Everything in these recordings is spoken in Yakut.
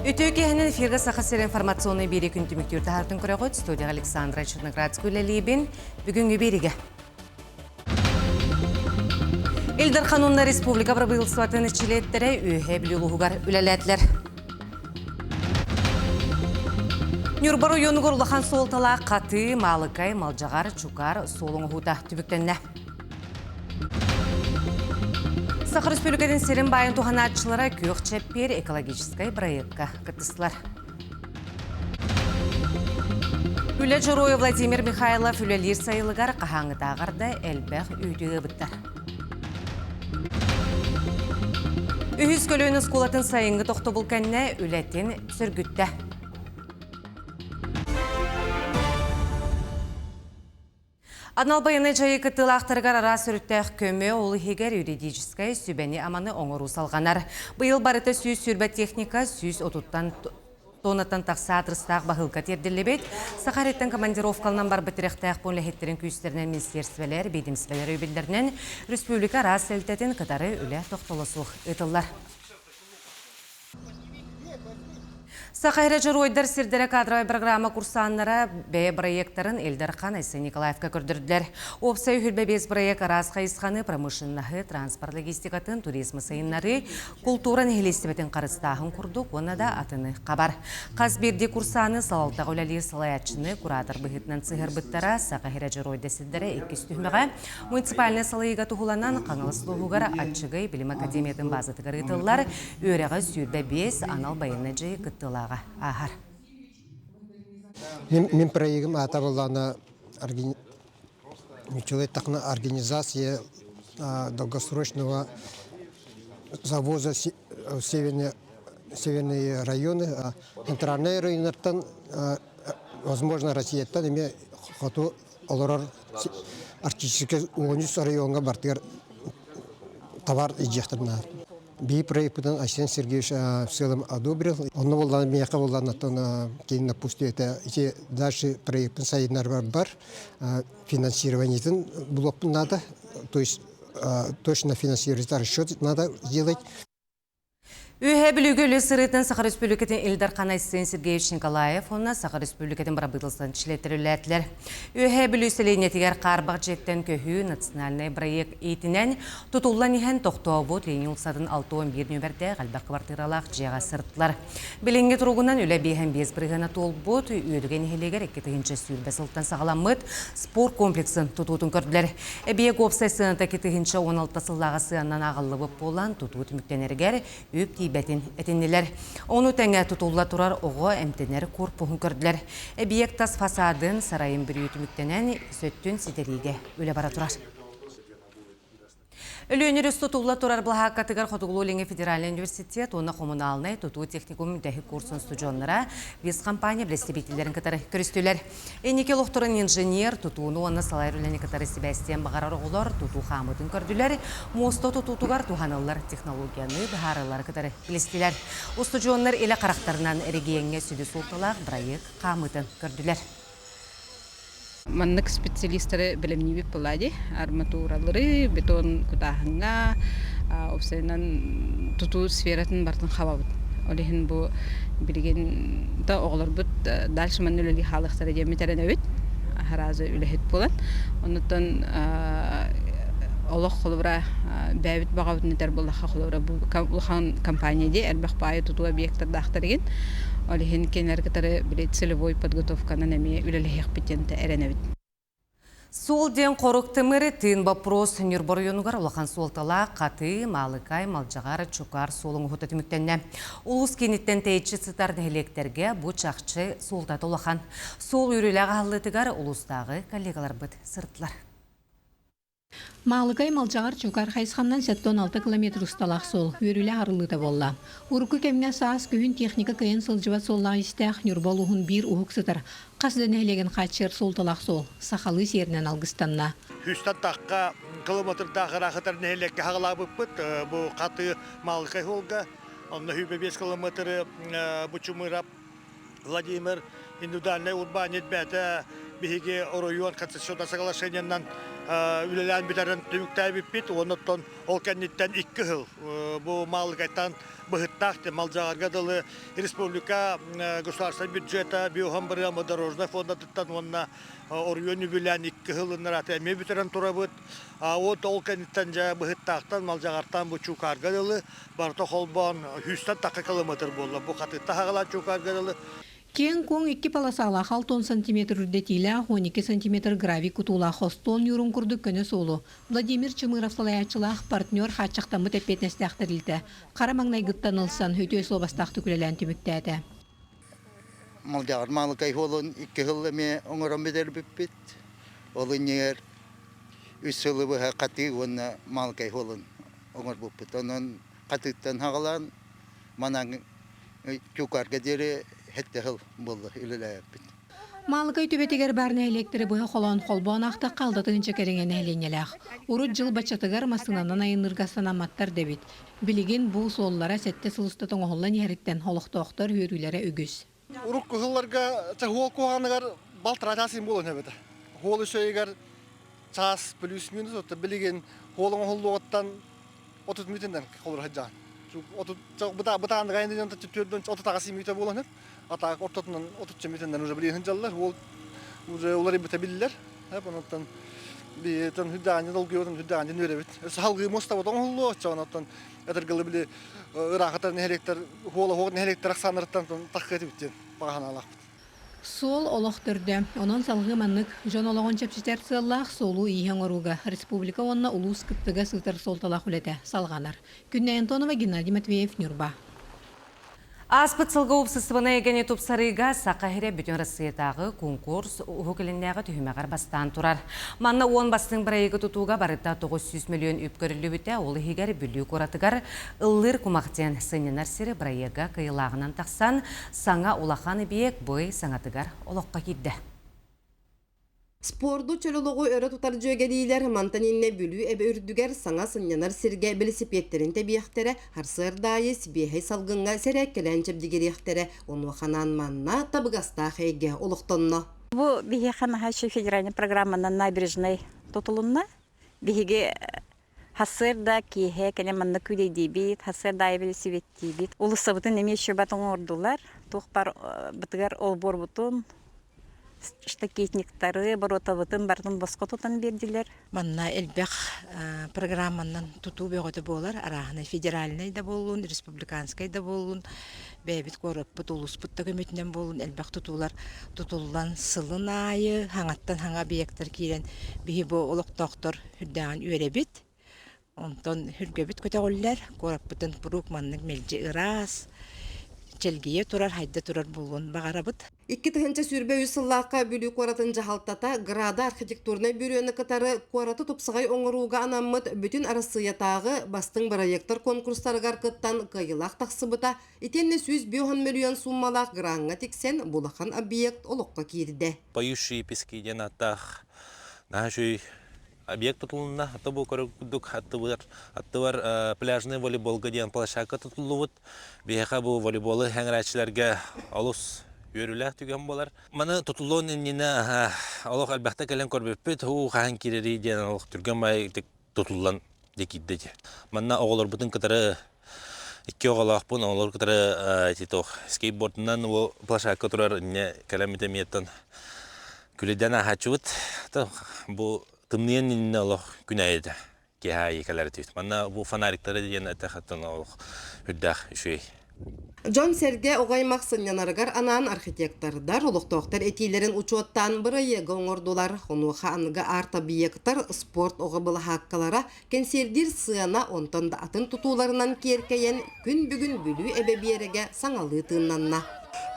Үтүө киэһэнэн эфиргэ Саха сирэ информационнай биэрии күн түмүктүүр таһаартын көрөҕүт. Студияҕа Александра Черноградская үлэлиибин. Бүгүҥҥү биэриигэ. Ил Дархан уонна республика бырабыыталыстыбатын чилиэттэрэ Үөһээ Бүлүү улууһугар үлэлээтилэр. Ньурба оройуонугар улахан суолталаах Хатыы, Маалыкай, Малдьаҕар, Чукар суол оҥоһуута түбүктэннэ. Саха Республикатын сирин баайын туһанааччылара Күөх чэппиэр экологическай проекка кыттыстылар. Үлэ дьоруойа Владимир Михайлов үлэлиир сайылыгар хаһааҥҥытааҕар да элбэх үүтү ыабыттар. Үһүс көлүөнэ оскуолатын сайыҥҥы тохтобул кэннэ үлэтин сөргүттэ. Анал байыаннай дьайыы кыттыылаахтарыгар араас өрүттээх көмө, ол иһигэр юридическай сүбэни-аманы оҥоруу салҕанар. Быйыл барыта 120 техника 130-тан тоннаттан тахса аадырыстаах баһыылка тиэрдиллибит. Саха сириттэн командировкаланан барбыт тирэхтээх пуун үлэһиттэрин күүстэринэн министиэрстибэлэр, биэдэмистибэлэр өйөбүллэринэн республика араас тэрилтэтин кытары үлэ тохтоло суох ыытыллар. Саха эрэ дьоруойдар сирдэрэ кадровай программа курсааннара бэйэ бырайыактарын Ил Дархан Айсен Николаевка көрдөрдүлэр. Уопсай 25 бырайыак араас хайысханы, промышленноһы, транспорт логистикатын, туризмы сайыннарыы, култуура нэһилиэстибэтин харыстааһын курдук уонна да атыны хабар. Хас биирдии курсааны салалтаҕа үлэлиир салайааччыны куратор быһыытынан сыһыарбыттара Саха сирэ дьоруойдар сирдэрэ иккис түһүмэҕэ муниципальнай салайыыга туһуланан Хаҥалас улууһугар Аччыгый билим академиятын баазатыгар ыытыллар үөрэҕи 25 анал байыаннай дьайыы кыттыылааҕа ааһар. Мин проегым аата буоллаҕына организация долгосрочного завоза в северные, северные районы, центральные районнартан, возможно, Россияттан эмиэ хоту олорор арктическай уонус райоҥҥа бартыгар товар илдьиэхтэрин наада. Биир проекпытын Айсен Сергеевич в целом одобрил. Онно буоллаҕына миэхэ буоллаҕына оттон кини напутствие это ити дальше проекпын сайыннарбар бар финансированиетын булуохпун надо, то есть точно финансировать расчет надо сделать. Үөһээ Бүлүүгэ үлэ сырыытын Саха Республикатын Ил Дархана Айсен Сергеевич Николаев уонна Саха Республикатын бырабыыталыстыбатын чилиэттэрэ үлэлээтилэр. Үөһээ Бүлүү сэлиэнньэтигэр хаарбах дьиэттэн көһүү национальнай бырайыак иитинэн тутуллан иһэн тохтообут Ленин уулуссатын 61 нүөмэрдээх элбэх квартиралаах дьиэҕэ сырыттылар. Билиҥҥи туругунан үлэ 55 бырыһыана туолбут, Үөдүгэй нэһилиэгэр 2020 сылтан саҕаламмыт спорт комплексын тутуутун көрдүлэр. Эбийиэк уопсай сыаната 2016 сыллааҕы сыанан ааҕыллыбыт буолан, тутуу түмүктэнэригэр үп тиийбэтин этиннилэр. Ону тэҥэ тутулла турар оҕо эмтэнэр куорпуһун көрдүлэр. Эбийиэк тас фасадын, сарайын бүрүү түмүктэнэн, сөттүн ситэриигэ үлэ бара турар. Өлүөнэ өрүс тутулла турар былаһааккатыгар Хотугулуу-Илиҥҥи федеральнай университет уонна хомунаалынай тутуу техникум бүтэһик курсун устудьуоннара биэс компания бэрэстэбиитэллэрин кытары көрүстүлэр. Инники олохторун инженер, тутууну уонна салайар үлэни кытары сибээстиэн баҕарар оҕолор тутуу хаамыытын көрдүлэр, муоста тутуутугар туһаныллар технологияны быһаарыылары кытары билистилэр. Устудьуоннар илэ харахтарынан эрэгийиэҥҥэ сүдү суолталаах бырайыак хаамыытын көрдүлэр. Маннык специалистары бэлэмниибит буолаа дии. Арматуралары, бетон кутааһыҥҥа, уопсайынан тутуу сфератын барытын хабабыт. Ол иһин бу билигин да оҕолорбут дальше манна үлэлии хаалыахтара диэммит эрэнэбит. Аһараазы үлэһит буолан. Оннуттан олох холобура бэйэбит баҕабытын этэр буоллахха холобура бу улахан компания дии элбэх баайы тутуу объектардаахтар игин. Ол иһин кинилэр кытары били целевой подготовканан эмиэ үлэлэһиэхпит диэн эрэнэбит. Суол диэн хорук тымыры тыын боппуруос Ньурба оройуонугар улахан суолталаах Хатыы, Маалыкай, Малдьаҕар, Чукаар суол оҥоһута түмүктэннэ. Улуус кииниттэн тэйиччи сытар нэһилиэктэргэ бу чахчы суолтата улахан. Суол үөрүүлээх аһыллыытыгар улуустааҕы коллегаларбыт сырыттылар. Маалыкай Малдьаҕар Чукар хайысханнан 76 километр усталаах суол үөрүүлээх арыллыыта буолла. Урукку кэмҥэ саас күһүн техника кыайан сылдьыбат суоллаах-иистээх Ньурба улууһун биир уһук сытар хас да нэһилиэгин хааччыйар суолталаах суол сахалыы сиэринэн алгыстанна. Үстэн тахха километрдаах ыраахытар нэһилиэккэ хаҕалаабыппыт. Бу Хатыы Маалыкай суолга онно 25 километры Бучумырап Владимир индивидуальнай урбаанньыт бэйэтэ биһиги оройуон концессионнай соглашениеннан үлэлээн бүтэрэн түмүктээбиппит. Оннуттан ол кэнниттэн 2 сыл бу Маалыкайтан быһыттаах Малдьаҕарга дылы республика государственный бюджета биоһон бырыама дорожнай фондатыттан уонна оройуон үбүлээн 2 сыл ыннарааты эмиэ бүтэрэн турабыт. Вот ол кэнниттэн дьэ быһыттаахтан Малдьаҕартан бу Чуукаарга дылы барыта холбоон 100-тан тахха километр буолла. Бу хатыытта хаҕалаан Чуукаарга дылы. Киэҥ-куоҥ икки полосалаах 60 сантиметр үрдэтиилээх, 12 сантиметр гравий кутуулаах остуол ньуурун курдук көнө суолу Владимир Чымыров салайааччылаах партнер хааччахтаммыт эппиэтинэстээх тэрилтэ хара маҥнайгыттан ылсан үтүө суобастаахтык үлэлээн түмүктээтэ. Малдьаҕар Маалыкай суолун 2 сыл эмиэ оҥорон бүтэрбиппит. Ол иннигэр 3 сылы быһа Хатыы уонна Маалыкай суолун оҥорбуппут. Онон Хатыыттан саҕалаан манан Чукарга диэри сэттэ сыл буолла үлэлээбиппит. Маалыкай түбэтигэр баар нэһилиэктэри быһа холоон холбоон аахтахха алта тыһыынча кэриҥэ нэһилиэнньэлээх. Урут дьыл баччатыгар массыынанан айанныырга санамматтар да эбит. Билигин бу суоллара сэттэ сыл устата оҥоһуллан иһэриттэн олохтоохтор үөрүүлэрэ үгүс. Урукку сылларга чаһуол куһаҕаныгар балтараа чаас буолан эбэтэ. Хуол үсөйүгэр чаас плюс-минус отто билигин хуол оҥоһуллуоҕуттан 30 мүтүнэн холур сылдьаҕын. Бытаандык айанныйан төрдөн 38 мүтэ буолан атаак ортотунан 30 мүтүнэн уже билигин сылдьаллар. Уол уже уларыйбыта биллэр. Онуттан биһиэтэн хүддэҕин долгуйуотун хүддэҕин үөрэбит. Салгыы муостабыт оҥоһуллуо оччоҕунаттан этэргэлэ били ыраахатар нэһилиэктэр хуола хуох нэһилиэктэр ахсааннарыттан таххыа этибит диэн баҕа санаалаахпыт. Суол олох төрдө. Онон салгыы маннык дьон олоҕун чэпчэтэр сыаллаах суолу-ииһи оҥорууга республика уонна улуус кыттыгас ыытар суолталаах үлэтэ салҕанар. Күннэй Антонова, Геннадий Матвеев, Ньурба. Ааспыт сылга уопсастыбаннай эйгэни тупсарыыга Саха сирэ Бүтүн Россиятааҕы конкурс Уһук Илиннээҕи түһүмэҕэр бастаан турар. Манна 10 бастыҥ бырайыагы тутууга барыта 900 мөлүйүөн үп көрүллүбүтэ, ол иһигэр Бүлүү куоратыгар Ыллыыр кумах диэн сынньанар сири бырайыага кыайыылааҕынан тахсан, саҥа улахан эбийиэк бый саҥатыгар олоххо киирдэ. Спорду чөл олоҕу өрө тутар дьүөгэлиилэр мантан иннэ Бүлүү эбэ үрдүгэр саҥа сынньанар сиргэ бэлисипиэттэрин тэбиэхтэрэ, сарсыарда аайы сибиэһэй салгыҥҥа сэрээккэлээн чэбдигириэхтэрэ, онуоха анаан манна табыгастаах эйгэ олохтонно. Бу биһиэхэ наһаа федеральный программанан набережнай тутулунна. Биһиги Сарсыарда киэһэ кэлэн манна күүлэйдиибит, сарсыарда аайы велосипедтиибит. Уулуссабытын эмиэ шөбат оҥордулар. Туох баар бытыгар олбуорбутун, штакетниктары, боруотабытын барытын босхо тутан биэрдилэр. Манна элбэх программанан тутуу бөҕөтө буолар. Арааһынай федеральнай да буоллун, республиканскай да буоллун, бэйэбит куораппыт, улууспут да көмөтүнэн буоллун элбэх тутуулар тутуллан сылын аайы хаҥаттан хаҥа объектар киирэн биһи бу олохтоохтор үрдээҕин үөрэбит. Онтон сүргэбит көтөҕүллэр, куораппытын куруук маннык мэлдьи ыраас, чэлгийэ турар, хайда турар буолуон баҕарабыт. 2023 сыллаахха Бүлүү куоратын дьаһалтата Града архитектурнай бюрону кытары куораты тупсаҕай оҥорууга анаммыт Бүтүн Арассыыйатааҕы бастыҥ бырайыактар конкурстарыгар кыттан кыайыылаах тахсыбыта итиэннэ 150 мөлүйүөн сууммалаах граҥҥа тиксэн улахан объект олоххо киирдэ. Поющие пески диэн ааттаах наһаа үчүгэй объект тутулунна. Аты бу курдук аттыбар, аттыбар пляжный волейболга диэн площадка тутуллубут. Биһиэхэ бу волейболу эҥэрээччилэргэ олус үөрүүлээх түгэн буолар. Маны тутуллуон иннинэ олох элбэхтэ кэлэн көрбүппүт, уу хаһан киирэрий диэн олох түргэн баайытык тутуллан дьэ киирдэ дьэ. Манна оҕолорбутун кытары икки оҕолоохпун, оҕолору кытары ити туох скейтбордунан бу площадка турар инньэ кэлэммит эмиэттэн күлүдэн ааһааччыбыт. Бу тымныйан иннинэ олох күн аайы этэ. Киэһэ аайы кэлэр этибит. Манна бу фонариктары диэн этэхтэн олох үрдээх үчүгэй. Дьон-сэргэ оҕо аймах сынньанарыгар анаан архитектордар олохтоохтор этиилэрин учуоттаан бырайыагы оҥордулар. Онуоха аныгы арт-объектар, спорт оҕо былаһааккалара, кэнсиэрдиир сыана, онтон да атын тутууларынан киэркэйэн, күн бүгүн Бүлүү эбэ биэрэгэ саҥалыы тыыннанна.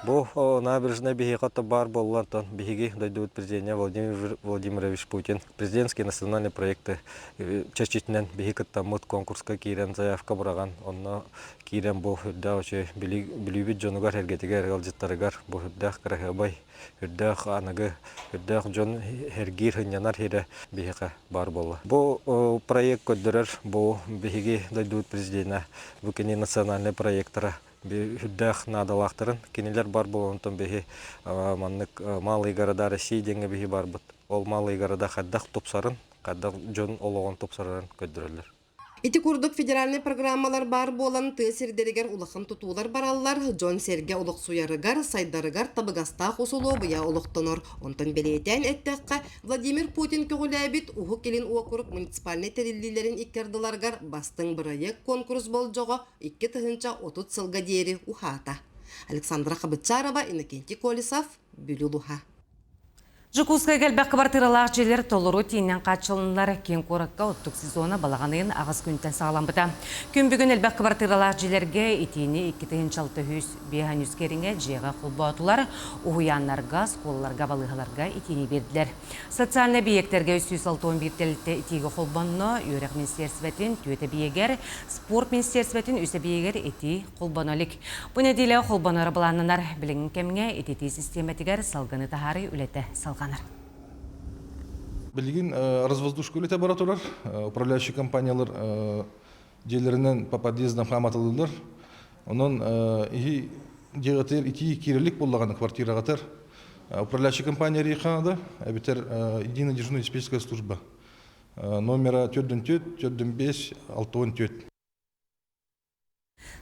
Бу набережная биһиэхэ баар буолла, онтон биһиги дойдубут президенэ Владимир Владимирович Путин президентские национальные проекты чэрчитинэн биһи кыттаммыт конкурска киирэн заявка быраҕан, онно киирэн бу үрдээх үчүгэй Бүлүүбүт дьонугар эргэтигэр ыалдьыттарыгар бу үрдээх кыраһыабай, үрдээх аныгы, үрдээх дьон эргиир сынньанар сирэ биһиэхэ баар буолла. Бу проект көрдөрөр бу биһиги дойдубут президенэ бу кини национальнай проектара үрдээх наадалаахтарын кинилэр бар буолан биһи маннык малые города России диэҥҥэ биһи барбыт. Ол малые города хайдах тупсарын. хайдах дьон олоҕун тупсарарын көрдөрөллөр. Ити курдук федеральнай программалар баар буолан тыа сирдэригэр улахан тутуулар бараллар, дьон-сэргэ олохсуйарыгар, сайдарыгар табыгастаах усулуобуйа олохтонор. Онтон бэлиэтээн эттэххэ, Владимир Путин көҕүлээбит Уһук Илин уокурук муниципальнай тэриллиилэрин икки ардыларыгар бастыҥ бырайыак куонкурус болдьоҕо 2030 сылга диэри уһаата. Александра Хабытчарова, Иннокентий Колесов, Бүлүү улууһа. Дьокуускайга элбэх кыбартыыралаах дьиэлэр толору итиинэн хааччылыннылар. Киин куоракка оттук сезона балаҕан ыйын аҕыс күнтэн саҕаламмыта. Күн бүгүн элбэх кыбартыыралаах дьиэлэргэ итиини 2605 кэриҥэ дьиэҕэ холбоотулар. Уһуйааннарга, оскуолаларга, балыыһаларга итиини биэрдилэр. Социальнай эбийиэктэргэ 361 тэрилтэ итиигэ холбонно. Үөрэх министиэрсибэтин түөрт эбийиэгэр, спорт министиэрсибэтин үс эбийиэгэр итии холбоно илик. Бу нэдиэлэ холбоноро былааннанар. Билиҥҥи кэмҥэ ититии систиэмэтигэр салгыны таһаарыы үлэтэ салҕанар. Билигин развоздушка үлэтэ бара турар. Управляющий компаниялар дьиэлэринэн по подъездам хааматалыыллар. Онон иһи дьиэҕитигэр итии киирэлик буоллаҕына квартираҕытар управляющий компания эрийиэххэ эбэтэр единая дежурная диспетчерская служба номера 404 405 64.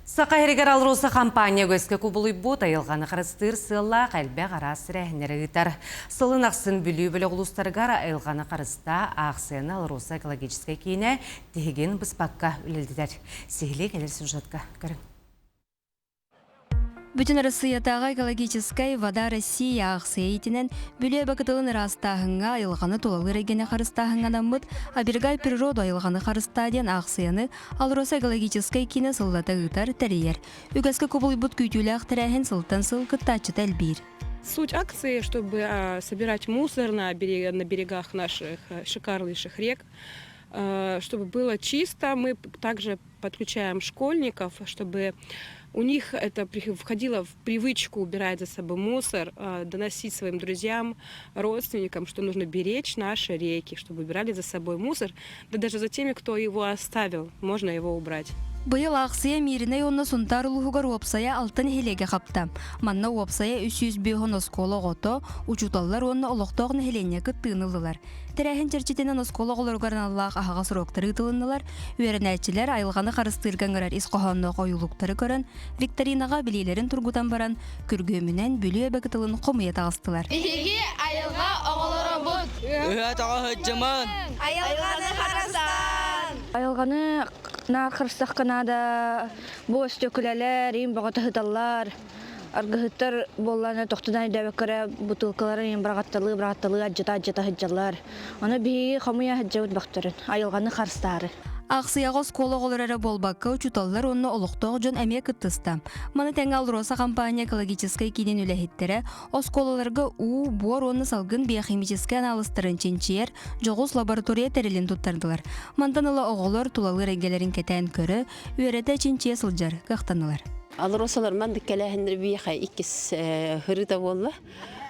Саха сиригэр АЛРОСА компания үгэскэ кубулуйбут айылҕаны харыстыыр сыаллаах элбэх араас тэрээһиннэри ыытар. Сылын ахсын Бүлүү бөлөх улуустарыгар айылҕаны харыстаа аахсыйаны АЛРОСА экологическай киинэ тиһигин быспакка үлэлэтэр. Сиһилии кэлэр сюжетка көрүҥ. Бүтүн Арассыыйатааҕы экологическай «Вода России» аахсыйа иитинэн Бүлүү эбэ кытылын ыраастааһыҥҥа, айылҕаны тулалыыр эйгэни харыстааһыҥҥа анаммыт «Оберегай природу айылҕаны харыстаа» диэн аахсыйаны АЛРОСА экологическай киинэ сыллата ыытар, тэрийэр. Үгэскэ кубулуйбут күүтүүлээх тэрээһин сылтан сыл кыттааччыта элбиир. Суть акции, чтобы собирать мусор на берегах наших шикарнейших рек, чтобы было чисто. Мы также подключаем школьников, чтобы у них это входило в привычку убирать за собой мусор, доносить своим друзьям, родственникам, что нужно беречь наши реки, чтобы убирали за собой мусор, да даже за теми, кто его оставил, можно его убрать. Быйыл аахсыйа Мииринэй уонна Сунтаар улууһугар уопсайа алта нэһилиэгэ хапта. Манна уопсайа 305 оскуола оҕото, учууталлар уонна олохтоох нэһилиэнньэ кыттыыны ыллылар. Тэрээһин чэрчитинэн оскуола оҕолоругар аналлаах аһаҕас уруоктар ыытылыннылар, үөрэнээччилэр айылҕаны харыстыырга ыҥырар ис хоһоонноох ойуулуктары көрөн, викторинаҕа билиилэрин тургутан баран, күргүөмүнэн Бүлүү эбэ кытылын хомуйа таҕыстылар. Биһиги айылҕа оҕолоробут. Ыһа тоҕо сылдьымын. Айылҕаны харыстаан. Айылҕаны наар харыстахха наада. Бу өстүөкүлэлэр, иин бөҕөтө сыталлар. Аргыһыттар буоллаҕына тохтунан өйдөөбөккө эрэ бутылкаларын иин быраҕатталыы-быраҕатталыы адьата-адьата сылдьаллар. Ону биһиги хомуйа сылдьабыт бөхтөрүн, айылҕаны харыстаары. Аахсыйаҕа оскуола оҕолоро эрэ буолбакка, учууталлар уонна олохтоох дьон эмиэ кыттыста. Маны тэҥэ АЛРОСА компания экологическай киинин үлэһиттэрэ оскуолаларга уу, буор уонна салгын биохимическэй анаалыстарын чинчийэр дьоҕус лаборатория тэрилин туттардылар. Мантан ыла оҕолор тулалыыр эйгэлэрин кэтээн көрө, үөрэтэ чинчийэ сылдьар кыахтаннылар. АЛРОСалар маннык кэлээһиннэр биһиэхэ иккис ырыта буолла.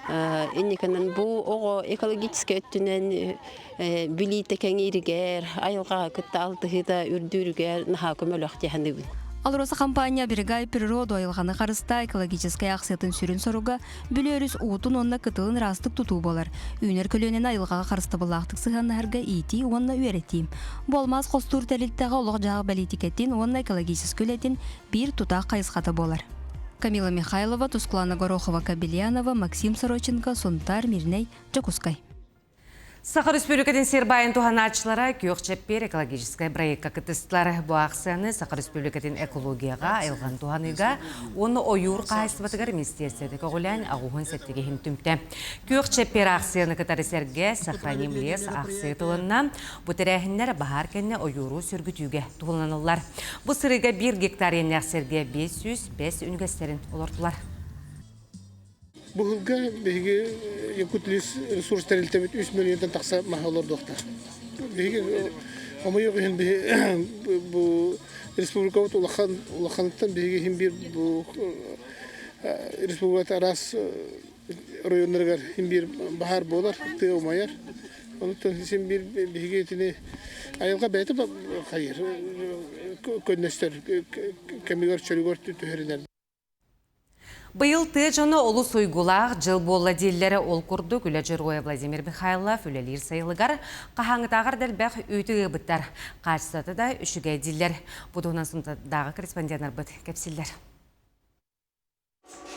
Инникинэн бу оҕо экологическай өттүнэн билиитэ кэҥииригэр, айылҕаҕа кытта алтыһыыта үрдүүрүгэр наһаа көмөлөөх дии саныыбын. АЛРОСА компания «Оберегай природу» айылҕаны харыстаа экологическай аахсыйатын сүрүн соруга Бүлүү өрүс уутун уонна кытылын ыраастык тутуу буолар. Үүнэр көлүөнэни айылҕаҕа харыстабыллаахтык сыһыаннаһарга иитии уонна үөрэтии. Бу алмаас хостуур тэрилтэҕэ олох-дьаһах бэлиитикэтин уонна экологическай үлэтин биир тутаах хайысхата буолар. Камила Михайлова, Тускулана Горохова-Кобельянова, Максим Сороченко, Сунтаар, Мирнэй, Дьокуускай. Саха Республикатын сир баайын туһанааччылара Күөх Чэппиэр экологическай проекка кыттыстылар. Бу аахсыйаны Саха Республикатын экологияҕа, айылҕаны туһаныыга уонна ойуур хаһаайыстыбатыгар министиэристибэтэ көҕүлээн аҕуһун сэттигиһин түмтэ. Күөх Чэппиэр аахсыйаны кытары сэргэ «Сохраним лес» аахсыйа тылынна. Бу тэрээһиннэр баһаар кэннэ ойууру сөргүтүүгэ туһуланаллар. Бу сырыыга биир гектар иэннээх сиргэ 505 үнүгэстэрин олортулар. Быһылга биһиги Якутлис ресурс тэрилтэбит 3 миллионтан тахса маһы олордуохтаах. Биһиги хомойуох иһин биһи бу республикабыт улахан улаханыттан биһиги иһин биир бу республиката араас районнарыгар иһин биир баһаар буолар, тыа умайар. Онуттан син биир биһиги итини айылҕа бэйэтэ хайыр көннөстөр кэмигэр чөлүгэр түһэринэр. Быйыл тыа дьоно олус уйгулаах дьыл буолла дииллэрэ ол курдук үлэ дьоруойа Владимир Михайлов үлэлиир сайылыгар хаһааҥҥытааҕар да элбэх үүтү ыабыттар. Хаачыстыбата да үчүгэй дииллэр. Бу туһунан Сунтардааҕы корреспонденнарбыт кэпсииллэр.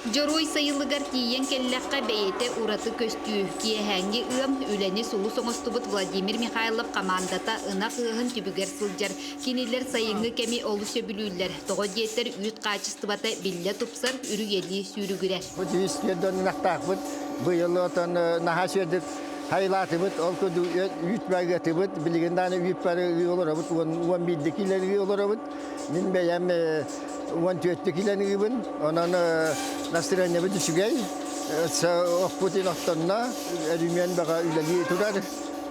Дьоруой сайылыгар тиийэн кэллэххэ бэйэтэ ураты көстүү. Киэһээҥҥи ыам үлэни сулус оҥостубут Владимир Михайлов хамаандата ынах ыаһын түбүгэр сылдьар. Кинилэр сайыҥҥы кэми олус сөбүлүүллэр. Тоҕо диэтэр үүт хаачыстыбата биллэ тупсар, үрүйэлии сүүрүгүрэр. Бу тиис тиэрдэн ынахтаахпыт. Быйыл отон наһаа сиэрдик хайылаатыбыт, ол курдук үүт багыатыбыт. Билигин даҕаны үүт бары ыы олоробут, 11 кило ыы олоробут. Мин бэйэм 14 килоны ыыбын. Онон настроениебыт үчүгэй. Оппут оттонно, өрүмүөн бөҕө үлэлии турар.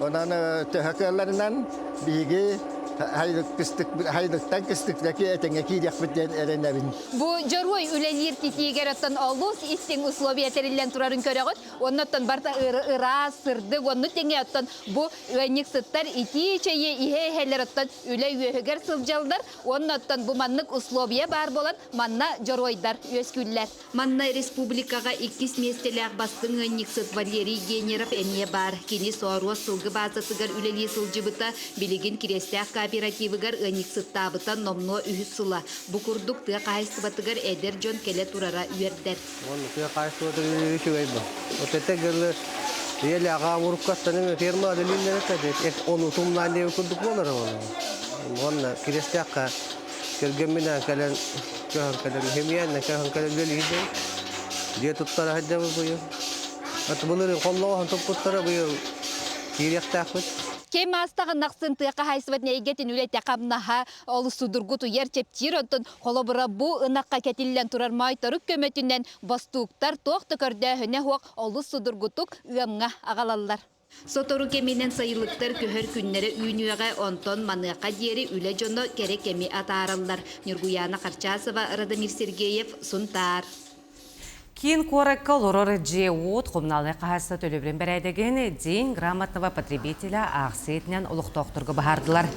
Онон төһө кыалларынан биһиги хайдыктан кыстыктаки этэҥҥэ киириэхпит диэн эрэнэбин. Бу дьоруой үлэлиир титиигэр оттон олус истиҥ условия тэриллэн турарын көрөҕүт. Онно оттон барыта ыраас, сырдык, онну тэҥэ оттон бу ыанньыксыттар итии чэйи иһэ-иһэлэр оттон үлэ үөһүгэр сылдьаллар. Уонна оттон бу маннык условия баар буолан манна дьоруойдар үөскүүллэр. Манна республикаҕа иккис миэстэлээх бастыҥ ыанньыксыт Валерий Генеров эмиэ баар. Кини Сооруос сылгы баазатыгар үлэлии сылдьыбыта, билигин Кириэстээх кооперативыгар ыанньыксыттаабыта номнуо үһүс сыла. Бу курдук тыа хаһаайыстыбатыгар эдэр дьон кэлэ турара үөрдэр. Уонна тыа хаһаайыстыбатыгар үлэлиир үчүгэй бу. Вот это гылы еле аҕа уруккаттан ферма үлэлииллэр этэ, ону тумнаан диэбит курдук буолар ону. Уонна Кириэстээххэ кэргэмминээн кэлэн көһөн кэлэн химиянна көһөн кэлэн үлэлиирдим. Дьиэ туттара сылдьабыт быйыл. От былырыын холлоҕоһун туппуттара быйыл киириэхтээхпит. Кэм аастаҕын ахсын тыа хаһаайыстыбатын эйгэтин үлэтэ хамнаһа олус судургутуйар, чэпчиир онтон холобура бу ынахха кэтиллэн турар моойторук көмөтүнэн бостууктар туох да көрдөөһүнэ суох олус судургутук ыамҥа аҕалаллар. Сотору кэминэн сайылыктар көһөр күннэрэ үүнүөҕэ, онтон маныаха диэри үлэ дьоно кэрэ кэми атаараллар. Ньургуйаана Харчасова, Радомир Сергеев, Сунтаар. Киин куоракка олорор дьиэ-уот хомунаалынай хаһаайыстыба төлөбүрүн бэрээдэгин День грамотного потребителя аахсыйа итинэн олохтоохторго баһаардылар.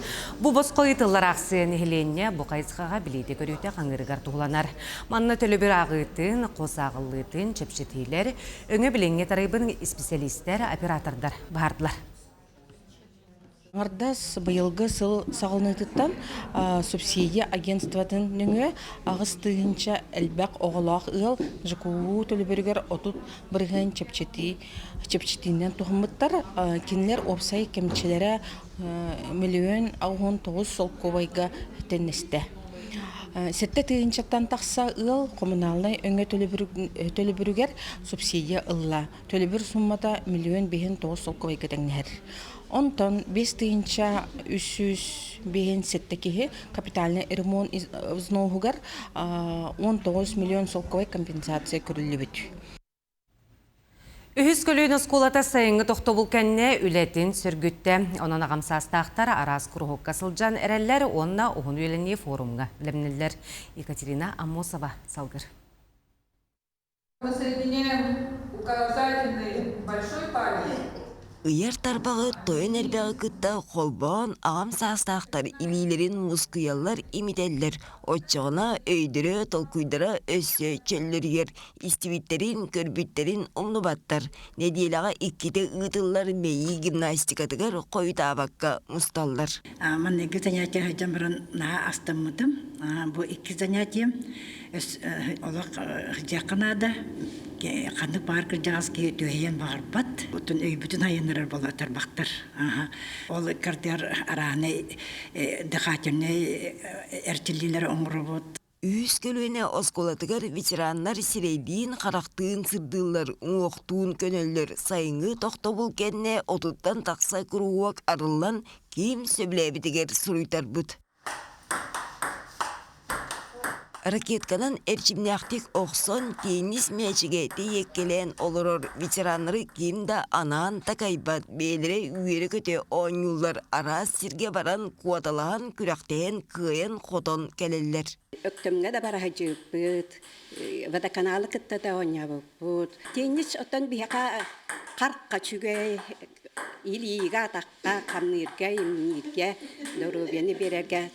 Бу босхо ыытыллар аахсыйа нэһилиэнньэ бу хайысхаҕа билиитэ-көрүүтэ хаҥыырыгар туһуланар. Манна төлөбүр ааҕыытын, хос ааҕыллыытын, чэпчэтиилэр, Өҥө билиҥҥи тарайбын исписэлиистэр, оператордар баһардылар. Аҥардас быйылгы сыл саҕаланыытыттан субсидия агентствотын нөҥүө 8 тыһыынча элбэх оҕолоох ыал ЖКУ төлөбүрүгэр 30% чэпчэтии чэпчэтиинэн туһаммыттар. Кинилэр уопсай кэмчилэрэ миллион 89 солкуобайга тэннэстэ. Сэттэ тыһыынчаттан тахса ыал хомунаалынай өҥө төлөбүрүгэр субсидия ылла. Төлөбүр суммата миллион биһин тоҕус солкуобайга тэҥнэһэр. Онтон 5 357 киһи капитальный ремонт взноһугар 19 миллион солкуобай компенсация көрүллүбүт. Үһүс көлүөнэ оскуолата сайыҥҥы тохтобул кэннэ үлэтин сөргүттэ. Онон аҕам саастаахтар араас куруһуокка сылдьан эрэллэр уонна уһун үйэлэнии форумҥа бэлэмнэллэр. Екатерина Аммосова салгыр. Мы соединяем указательный большой палец Ыйар тарбаҕы тойон эрбэҕи кытта холбоон аҕам саастаахтар илиилэрин мускуйаллар, имитэллэр, оччоҕуна өйдөрө, толкуйдара өссө чөллөрүйэр, истибиттэрин, көрбүттэрин умнубаттар. Нэдиэлэҕэ иккитэ ыытыллар мэйии гимнастикатыгар хойутаабакка мусталлар. Маҥнайгы занятие сылдьан баран наһаа астыммытым. Бу икки занятием олох сылдьыахха наада. Ханнык баар кырдьаҕас киһи түһэйэн баҕарбат. Оттон өйбүтүн айаннарар буола тарбахтар. Ол кардыар арааһынай дыхательнай эрчиллиилэри оҥоробут. Үһүс көлүөнэ оскуолатыгар ветераннар сирэйдиин-харахтыын сырдыыллар, уҥуохтуун көнөллөр. Сайыҥҥы тохтобул кэннэ 30-тан тахса куруһуок арыллан, ким сөбүлээбитигэр суруйтарбыт. Ракетканан эрчимнээхтик охсон, теннис мээчигэ тэйиэккэлээн олорор ветераннары ким да анаан такайбат, бэйэлэрэ үөрэ-көтө оонньууллар, араас сиргэ баран куоталаһан, күрэхтэһэн, кыайан-хотон кэлэллэр. Өктөмҥө да бара сылдьыбыппыт, водоканалы кытта да оонньообуппут. Теннис оттон биһиэхэ харка үчүгэй, илиигэ, атахха, хамныырга, имнииргэ, доруобуйаны биэрэргэ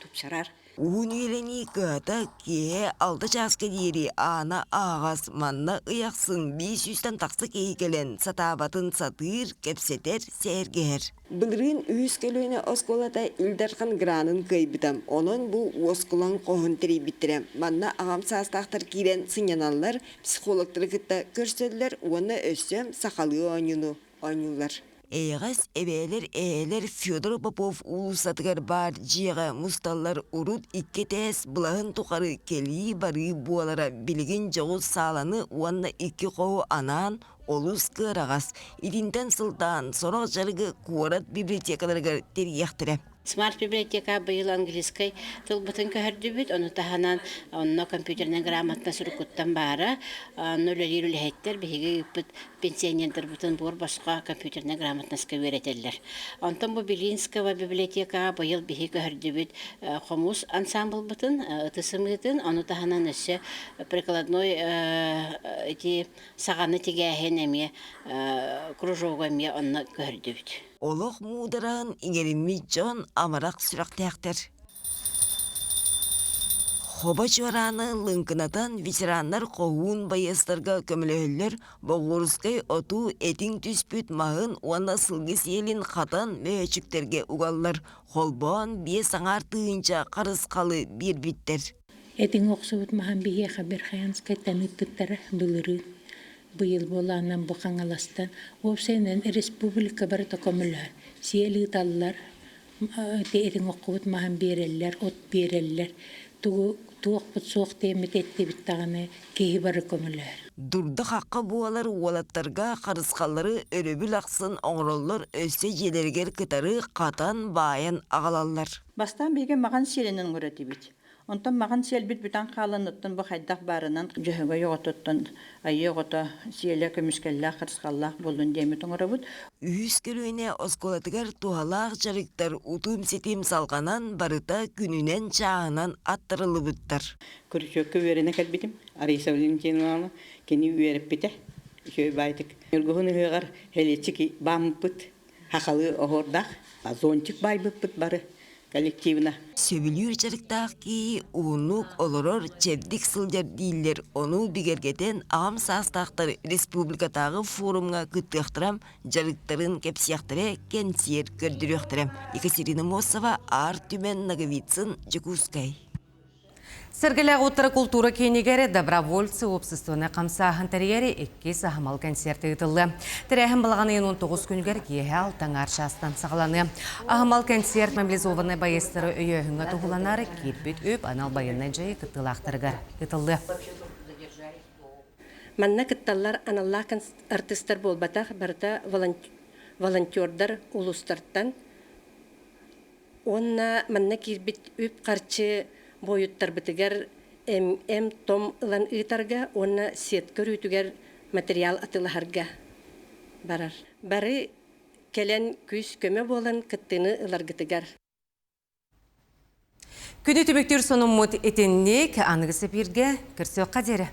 тупсарар. Уһун үйэлэнии кыһата киэһэ алта чааска диэри аана аһаҕас, манна ый ахсын биир сүүстэн тахса киһи кэлэн сатаабатын сатыыр, кэпсэтэр, сэһэргэһэр. Былырыын үһүс көлүөнэ оскуолата Ил Дархан гранын кыайбыта. Онон бу уоскулаҥ хоһун тэрийбиттэрэ. Манна аҕам саастаахтар киирэн сынньаналлар, психологтары кытта көрсөллөр уонна өссө сахалыы оонньууну оонньууллар. Эйэҕэс эбээлэр эһээлэр Федор Попов уулуссатыгар баар дьиэҕэ мусталлар урут икки этээс былаһын тухары кэлии-барыы буолара билигин дьоҕус сааланы уонна икки хоһу анаан олус кыараҕас. Итинтэн сылтаан сорох дьарыгы куорат библиотекаларыгар тэрийиэхтэрэ. Смарт-библиотека быйыл английскай тылбытын көһөрдүбүт, ону таһынан онно компьютернай грамотно суруккуттан баара. Онно үлэлиир үлэһиттэр биһиги ыыппыт пенсионердарбытын буор босхо компьютернай грамотноска үөрэтэллэр. Онтон бу Белинского библиотекаҕа быйыл биһи көһөрдүбүт хомус ансамблбытын, ытыс ымыытын, ону таһынан өссө прикладной ити саҕаны тигээһин эмиэ кружогу эмиэ онно көһөрдүбүт. Олох муудараһын иҥэриммит дьон амарах сүрэхтээхтэр. Хобо чуорааны лыҥкынатан ветераннар хоһуун байыастарга көмөлөһөллөр, Боҕуорускай отуу этиҥ түспүт маһын уонна сылгы сиэлин хатан мөһөөччүктэргэ угаллар, холбоон биэс аҥаар тыһыынча харысхалы биэрбиттэр. Этиҥ охсубут маһын биһиэхэ Верхоянскайтан ыыппыттара былырыын. Быйыл буолаанан бу Хаҥаластан уопсайынан республика барыта көмөлөһөр. Сиэл ыыталлар, этиҥ оххубут маһын биэрэллэр, от биэрэллэр. Тугу туохпут суох диэммит эттибит даҕаны киһи бары көмөлөһөр. Дурда-хахха буолар уолаттарга харысхаллары өрөбүл ахсын оҥороллор өссө дьиэлэригэр кытары хатан баайан аҕалаллар. Бастаан биһиги маҕан сиэлинэн оҥорор этибит. Онтон маҕан сиэлбит бүтэн хаалан, оттон бу хайдах баарынан Дьөһөгөй оҕотуттан айыы оҕото сиэлэ көмүскэллээх, харысхаллаах буоллун диэммит оҥоробут. Үһүс көлүөнэ оскуолатыгар туһалаах дьарыктар утум-ситим салҕанан барыта күнүнэн-чааһынан аттарыллыбыттар. Күрүчүөккэ үөрэнэ кэлбитим. Раиса Валентиновна кини үөрэппитэ. Үчүгэй баайтык. Ньургуһун ыһыаҕар Һэлиэччик бааммыппыт. Хахалы оһуордаах зонтик баайбыппыт бары коллективно. Сөбүлүүр дьарыктаах киһи уһуннук олорор, чэбдик сылдьар дииллэр. Ону бигэргэтэн аҕам саастаахтар республикатааҕы форумҥа кыттыахтара, дьарыктарын кэпсиэхтэрэ, кэнсиэр көрдөрүөхтэрэ. Екатерина Мосова, Аар Түмэн Ноговицын, Дьокуускай. Сэргэлээх уоттара култуура киинигэр добровольцы уопсастыбаннай хамсааһын тэрийэр иккис аһымал концерт ыытыллыа. Тэрээһин балаҕан ыйын 19 күнүгэр киэһэ алтаҥаар чаастан саҕаланыа. Аһымал концерт мобилизованнай байыастары өйөөһүҥҥэ туһуланар киирбит үп анал байыаннай дьайыы кыттыылаахтарыгар ыытыллыа. Манна кытталлар аналлаах артыыстар буолбатах, барыта волонтердар улуустартан Уонна манна киирбит үп-харчы буойуттарбытыгар эм-том ылан ыытарга уонна сетка өрүүтүгэр материал атыылаһарга барар. Бары кэлэн күүс-көмө буолан кыттыыны ыларгытыгар. Күнү түмүктүүр сонуммут итинник аныгы сэпииргэ көрсүөххэ диэри.